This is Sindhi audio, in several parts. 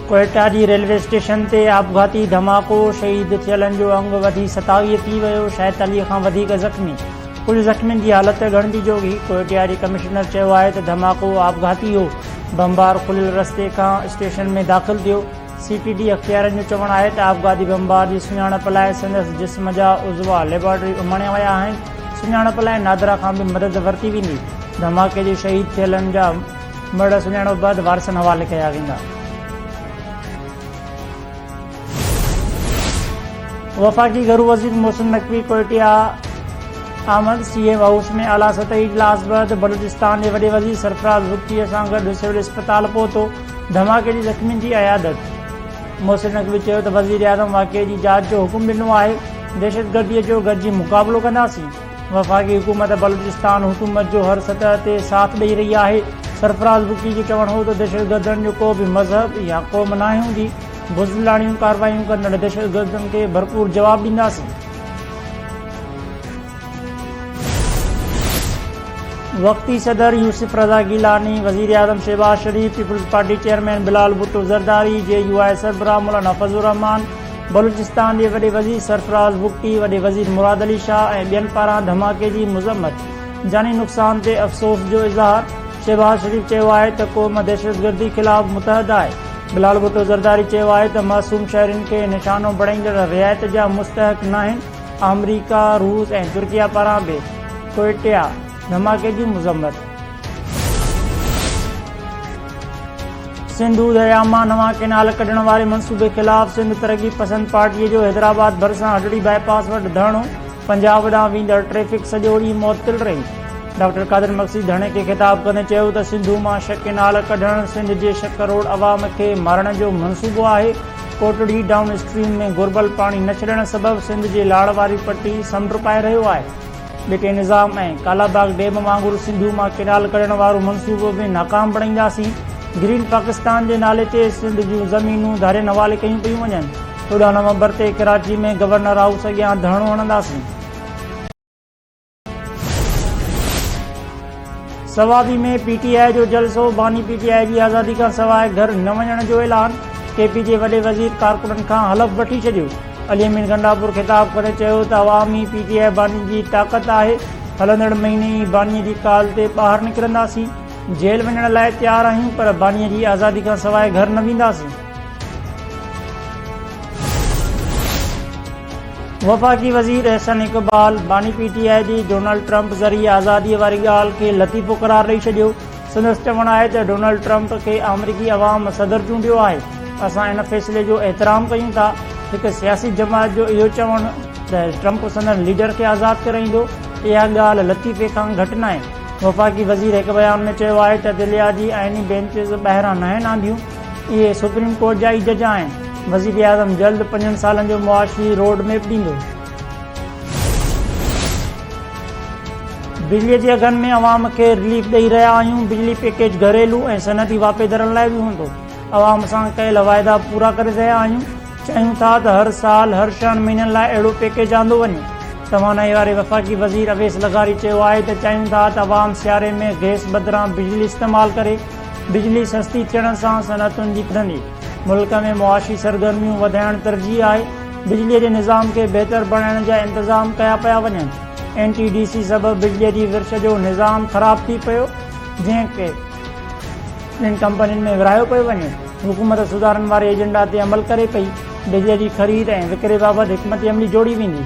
ڪوئيٽا جي ريلوي اسٽيشن تي آپگهاتي ڌماڪو، شهيد ٿيلن جو انگ وڌي 27 ٿي ويو، 46 کان وڌيڪ زخمي، ڪجهه زخمين جي حالت ڳڻتي جوڳي، ڪوئيٽيا جي ڪمشنر چيو آهي ته ڌماڪو آپگهاتي هو، بمبار کليل رستي کان اسٽيشن ۾ داخل ٿيو، سي ٽي ڊي اختيارين جو چوڻ آهي ته آپگهاتي بمبار جي سڃاڻپ لاء سندس جسم جا عضوا ليبارٽري اماڻيا ويا آهن، سڃاڻپ لاء نادرا کان به مدد ورتي ويندي، ڌماڪي جي شهيد ٿيلن جا مڙهه سڃاڻپ بعد وارثن حوالي ڪيا ويندا. وفاقي گهرو وزير محسن نقوي ڪوئيٽيا آمد، سي ايم هائوس ۾ اعليٰ سطحي اجلاس بعد بلوچستان جي وڏي وزير سرفراز بگٽي سان گڏ سول اسپتال پهتو، ڌماڪي جي زخمين جي عيادت. محسن نقوي چيو ته وزيراعظم واقعي جي جاچ جو حڪم ڏنو آهي، دهشتگردي جو گڏجي مقابلو ڪنداسين. وفاقي حڪومت بلوچستان حڪومت جو هر سطح تي ساٿ ڏئي رهي آهي. سرفراز بگٽي جو چوڻ هو ته دهشتگردن جو ڪو به مذهب يا قوم ناهي هوندي، بزدلاڻيون ڪارروايون ڪندڙ دهشتگردن کي ڀرپور جواب ڏينداسين. وقتي صدر يوسف رضا گيلاني، وزيراعظم Shehbaz Sharif, Peoples Party chairman Bilawal Bhutto Zardari, J U I سربراهه مولانا فضل الرحمان، بلوچستان جي وڏي وزير سرفراز بگٽي، وڏي وزير مراد علي شاهه ۽ ٻين پاران ڌماڪي جي مذمت، جاني نقصان تي افسوس جو اظهار، شهباز شريف چيو آهي ته قوم دهشتگردي خلاف متحد آهي، بلاول ڀٽو زرداري چيو آهي ته معصوم شهرين کي نشانو بڻائيندڙ رعايت جا مستحق ناهن، آمريڪا، روس ۽ ترڪيه پاران به ڪوئٽيا ڌماڪي جي مذمت. سنڌو درياء مان نوان ڪئنال ڪڍڻ واري منصوبي خلاف سنڌ ترقي پسند پارٽي جو حيدرآباد ڀرسان هڊڙي بائي پاس وٽ ڌرڻو، پنجاب ڏانهن ويندڙ ٽريفڪ سڄو ڏينهن معطل رهي. ڊاڪٽر قادر مگسي ڌرڻي کي خطاب ڪندي چيو ته سنڌو مان ڇهه ڪئنال ڪڍڻ سنڌ جي ڇهه ڪروڙ عوام کي مارڻ جو منصوبو آهي، ڪوٽڙي ڊائون اسٽريم ۾ گهربل پاڻي نه ڇڏڻ سبب سنڌ جي لاڙ واري پٽي سمنڊ پائي رهيو آهي. ٻٽي نظام ۽ ڪالاباغ ڊيم وانگر سنڌو مان ڪئنال ڪڍڻ وارو منصوبو به ناڪام بڻائينداسين، گرين پاڪستان جي نالي تي سنڌ جون زمينون ڌارين حوالي ڪيون پيون وڃن، 14 نومبر تي ڪراچي ۾ گورنر هائوس اڳيان ڌرڻو هڻنداسين. صوابي ۾ پي ٽي آء جو جلسو، باني پي ٽي آء جي آزادي کانسواء گهر نه وڃڻ جو اعلان، ڪي پي جي وڏي وزير ڪارڪنن کان حلف وٺي ڇڏيو. علي امين گنڊاپور خطاب ڪندي چيو ته عوام ئي پي ٽي آء باني جي طاقت آهي، هلندڙ مهيني ئي باني جي ڪال تي ٻاهر نڪرنداسين، جيل وڃڻ لاء تيار آهيون پر باني جي آزادي کانسواء گهر نه وينداسين. وفاقي وزير احسن اقبال باني پي ٽي آء جي ڊونلڊ ٽرمپ ذريعي آزادي واري ڳالهه کي لطيفو قرار ڏئي ڇڏيو. سندس چوڻ آهي ته ڊونلڊ ٽرمپ کي آمريڪي عوام صدر چونڊيو آهي، اسان ان فيصلي جو احترام ڪيون ٿا، هڪ سياسي جماعت جو اهو چوڻ ته ٽرمپ سندن ليڊر کي آزاد ڪرائيندو، اها ڳالهه لطيفي کان گهٽ ناهي. وفاقي وزير هڪ بيان ۾ چيو آهي ته عدليه جي آئيني بينچز ٻاهران ناهن آنديون، اهي سپريم ڪورٽ جا ئي جج آهن، وزيراعظم جلد پنجن سالن جو معاشي روڊ ميپ ڏيندو. بجلي جي اگهن ۾ عوام کي رليف ڏئي رهيا آهيون، بجلي پيڪيج گهريلو ۽ صنعتي واهپيدارن لاء به هوندو، عوام سان ڪيل واعدا پورا ڪري رهيا آهيون، چاهيون ٿا ته هر سال هر ڇهن مهينن لاء اهڙو پيڪيج آندو وڃي. توانائي واري وفاقي وزير اويس لغاري چيو آهي ته چاهيون ٿا ته عوام سياري ۾ گئس بدران بجلي استعمال ڪري، بجلي سستي ٿيڻ سان صنعتن جي وڌندي، ملڪ ۾ معاشي سرگرميون وڌائڻ ترجيح آهي، بجلي جي نظام کي بهتر بڻائڻ جا انتظام ڪيا پيا وڃن. اين ٽي ڊي سي سبب بجلي جي ورڇ جو نظام خراب ٿي پيو، جنهن کي ٻن ڪمپنين ۾ ورهايو پيو وڃي، حڪومت سڌارن واري ايجنڊا تي عمل ڪري پئي، بجلي جي خريد ۽ وڪري بابت حڪمت عملي جوڙي ويندي.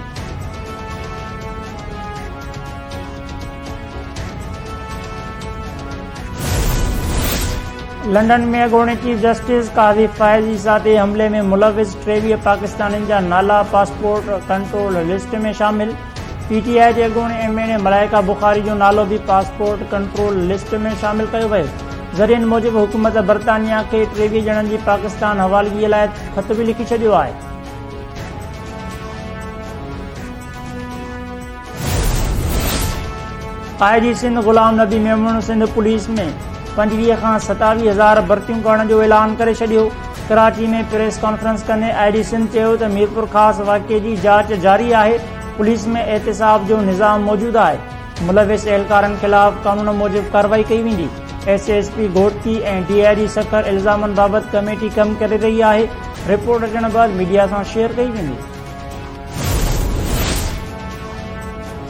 لنڊن ۾ اڳوڻي چيف جسٽس قاضي فائز عيسيٰ تي حملي ۾ ملوث 23 پاڪستانين جا نالا پاسپورٽ ڪنٽرول لسٽ ۾ شامل، پي ٽي آء جي اڳوڻي M N A Malaika Bukhari جو نالو به پاسپورٽ ڪنٽرول لسٽ ۾ شامل ڪيو ويو. ذريعن موجب حڪومت برطانيا کي 23 ڄڻن جي پاڪستان حوالگي لاء خط به لکي ڇڏيو آهي. آء جي سنڌ غلام نبي ميمڻ سنڌ پوليس ۾ 25 کان 27 هزار ڀرتيون ڪرڻ جو اعلان ڪري ڇڏيو. ڪراچي ۾ پريس ڪانفرنس ڪندي آء جي سنڌ چيو ته ميرپورخاص واقعي جي جاچ جاري آهي، پوليس ۾ احتساب جو نظام موجود آهي، ملوث اهلڪارن خلاف قانون موجب ڪارروائي ڪئي ويندي. S S P Ghotki ۽ D I G Sukkur الزامن بابت ڪميٽي ڪم ڪري رهي آهي، رپورٽ اچڻ بعد ميڊيا سان شيئر ڪئي ويندي.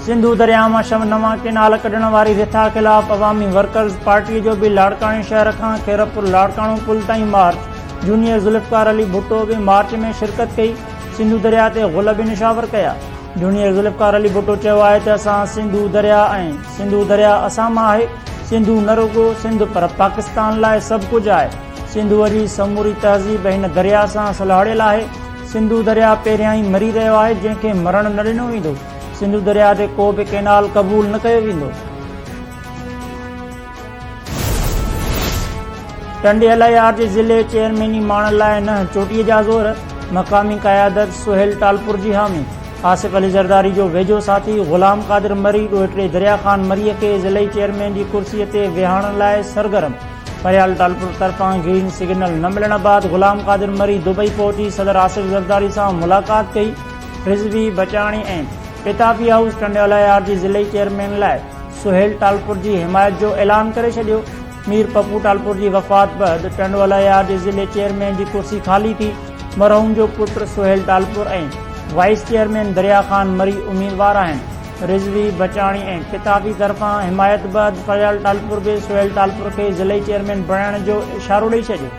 سنڌو درياء مان شو نوان ڪينال ڪڍڻ واري رٿا خلاف عوامي ورڪرز پارٽي جو به لاڙڪاڻي شهر کان خيرپور لاڙڪاڻو پل تائين مارچ، جونيئر ذوالفقار علي ڀٽو به مارچ ۾ شرڪت ڪئي، سنڌو درياء تي غل به نشاور ڪيا. جونيئر ذوالفقار علي ڀٽو چيو آهي ته اسان سنڌو درياء ۽ سنڌو درياء اسان مان آهي، سنڌو نه رڳو سنڌ پر پاڪستان لاء سڀ ڪجهه آهي، سنڌوء جي سموري تهذيب هن درياء سان سلهاڙيل آهي، سنڌو درياء پهريان ئي مري رهيو آهي، جنهن کي مرڻ نه ڏنو ويندو، سنڌو درياء تي ڪو به ڪئنال قبول نه ڪيو ويندو. ٽنڊي الهيار جي ضلعي چيئرميني ماڻڻ لاء ننهن چوٽيء جا زور، مقامي قيادت سهيل ٽالپر جي حامي، آصف علي زرداري جو ويجهو ساٿي غلام قادر مري ڏوهٽي دريا خان مريء کي ضلعي چيئرمين جي ڪرسيء تي ويهارڻ لاء سرگرم، فريال ٽالپر طرفان گرين سگنل نه ملڻ بعد غلام قادر مري دبئي پهچي صدر آصف زرداري سان ملاقات ڪئي، رضوي بچاڻي ۽ پتافي هائوس ٽنڊي الهيار جي ضلعي چيئرمين لاء سهيل ٽالپر جي حمايت جو اعلان ڪري ڇڏيو. مير پپو ٽالپر جي وفات بعد ٽنڊو الهيار جي ضلعي چيئرمين جي ڪرسي خالي ٿي. مرحوم جو پٽ سهيل ٽالپر ۽ وائيس چيئرمين دريا خان مري اميدوار آهن. رضوي بچاڻي ۽ پتافي طرفان حمايت بعد فريال ٽالپر به سهيل ٽالپر کي ضلعي چيئرمين بڻائڻ جو اشارو ڏئي ڇڏيو.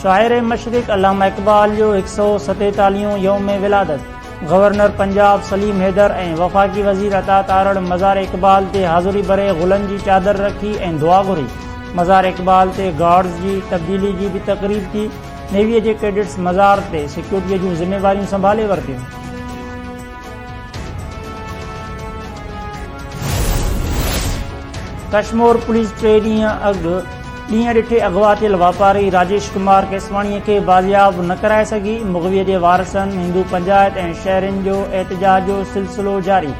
شاعر مشرق علامه اقبال جو هڪ سئو ستيتاليهون يوم ولادت، گورنر پنجاب سليم حيدر ۽ وفاقي وزير عطا تارڙ مزار اقبال تي حاضري ڀري گلن جي چادر رکي ۽ دعا گهري. مزار اقبال تي گارڊز جي تبديلي جي به تقريب ٿي، نيوي جي ڪيڊٽس مزار تي سيڪيورٽي جون ذميواريون سنڀالي ورتيون. ڪشمور پوليس ٽي ڏينهن اڳ ڏينهن ڏٺي اغوا ٿيل واپاري راجيش ڪمار ڪيسواڻي کي بازياب نه ڪرائي سگهي، مغوي جي وارثن، هندو پنچائت ۽ شهرين جو احتجاج جو سلسلو جاري،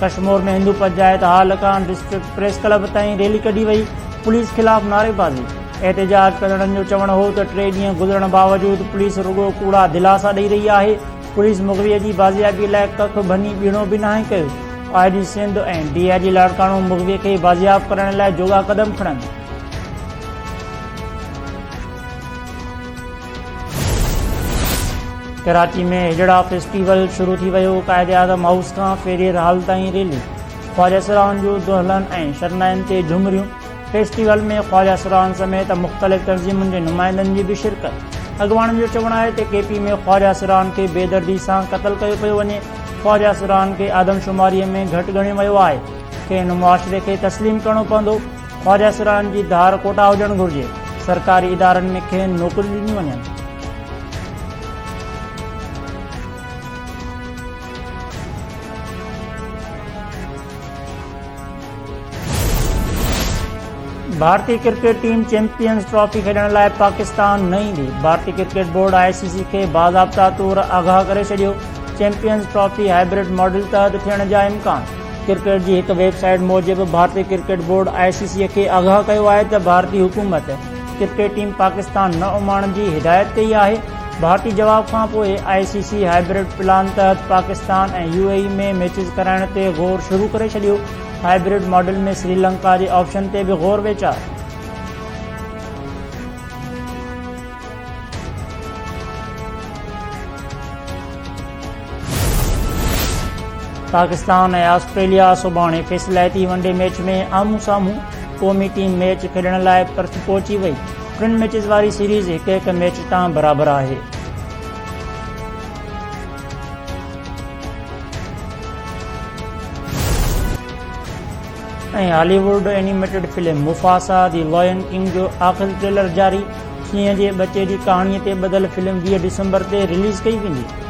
ڪشمور ۾ هندو پنچائت هال کان ڊسٽرڪٽ پريس ڪلب تائين ريلي ڪڍي وئي، پوليس خلاف نعريبازي، احتجاج ڪندڙن جو چوڻ هو ته ٽي ڏينهن گذرڻ باوجود پوليس رڳو ڪوڙا دلاسا ڏئي رهي آهي، پوليس مغوي جي بازيابي لاء ڪک ڀڃي ٻيڻو به ناهي ڪيو، I G Sindh ۽ D I G Larkana مغوي کي بازياب ڪرائڻ لاء جوڳا قدم کڻن. ڪراچي ۾ هجڙا فيسٽيول شروع ٿي ويو، قائداعظم هائوس کان فيرير هال تائين ريلي، خواجه سرائن جون دهلن ۽ شرنائين تي جهمريون، فيسٽيول ۾ خواجه سرائن سميت مختلف تنظيمن جي نمائندن جي به شرڪت. اڳواڻن جو چوڻ آهي ته ڪي پي ۾ خواجه سرائن کي بيدردي سان قتل ڪيو پيو وڃي، خواجه سرائن کي آدمشماري ۾ گهٽ ڳڻيو ويو آهي، کين معاشري کي تسليم ڪرڻو پوندو، خواجه سرائن جي ڌار ڪوٽا هجڻ گهرجي، سرڪاري ادارن ۾ کين نوڪريون ڏنيون وڃن. ڀارتي ڪرڪيٽ ٽيم چيمپيئنز ٽرافي کيڏڻ لاء پاڪستان نه ايندي، ڀارتي ڪرڪيٽ بورڊ آء سي سي کي باضابطا طور آگاهه ڪري ڇڏيو، چيمپيئنز ٽرافي هائبرڊ ماڊل تحت ٿيڻ جا امڪان، ڪرڪيٽ جي هڪ ويب سائيٽ موجب ڀارتي ڪرڪيٽ بورڊ آء سي سي کي آگاهه ڪيو آهي ته ڀارتي حڪومت ڪرڪيٽ ٽيم پاڪستان نه اماڻڻ جي هدايت ڪئي آهي، ڀارتي جواب کانپوء آء سي سي هائبرڊ پلان تحت پاڪستان ۽ يو اي اي ۾ ميچز ڪرائڻ تي غور شروع ڪري ڇڏيو، هائبرڊ ماڊل ۾ سريلنڪا جي آپشن تي به غور ويچار. پاڪستان ۽ آسٽريليا سڀاڻي فيصلائتي ون ڊي ميچ ۾ آمهون سامهون، قومي ٽيم ميچ کيڏڻ لاء پرٿ پهچي وئي. ٽن ميچز واري سيريز هڪ هڪ ميچ تان برابر آهي. ۽ Hollywood animated film Mufasa the Lion King جو آخري ٽريلر جاري، شينهن جي ٻچي جي ڪهاڻي تي ٻڌل فلم 20 ڊسمبر تي رليز ڪئي ويندي.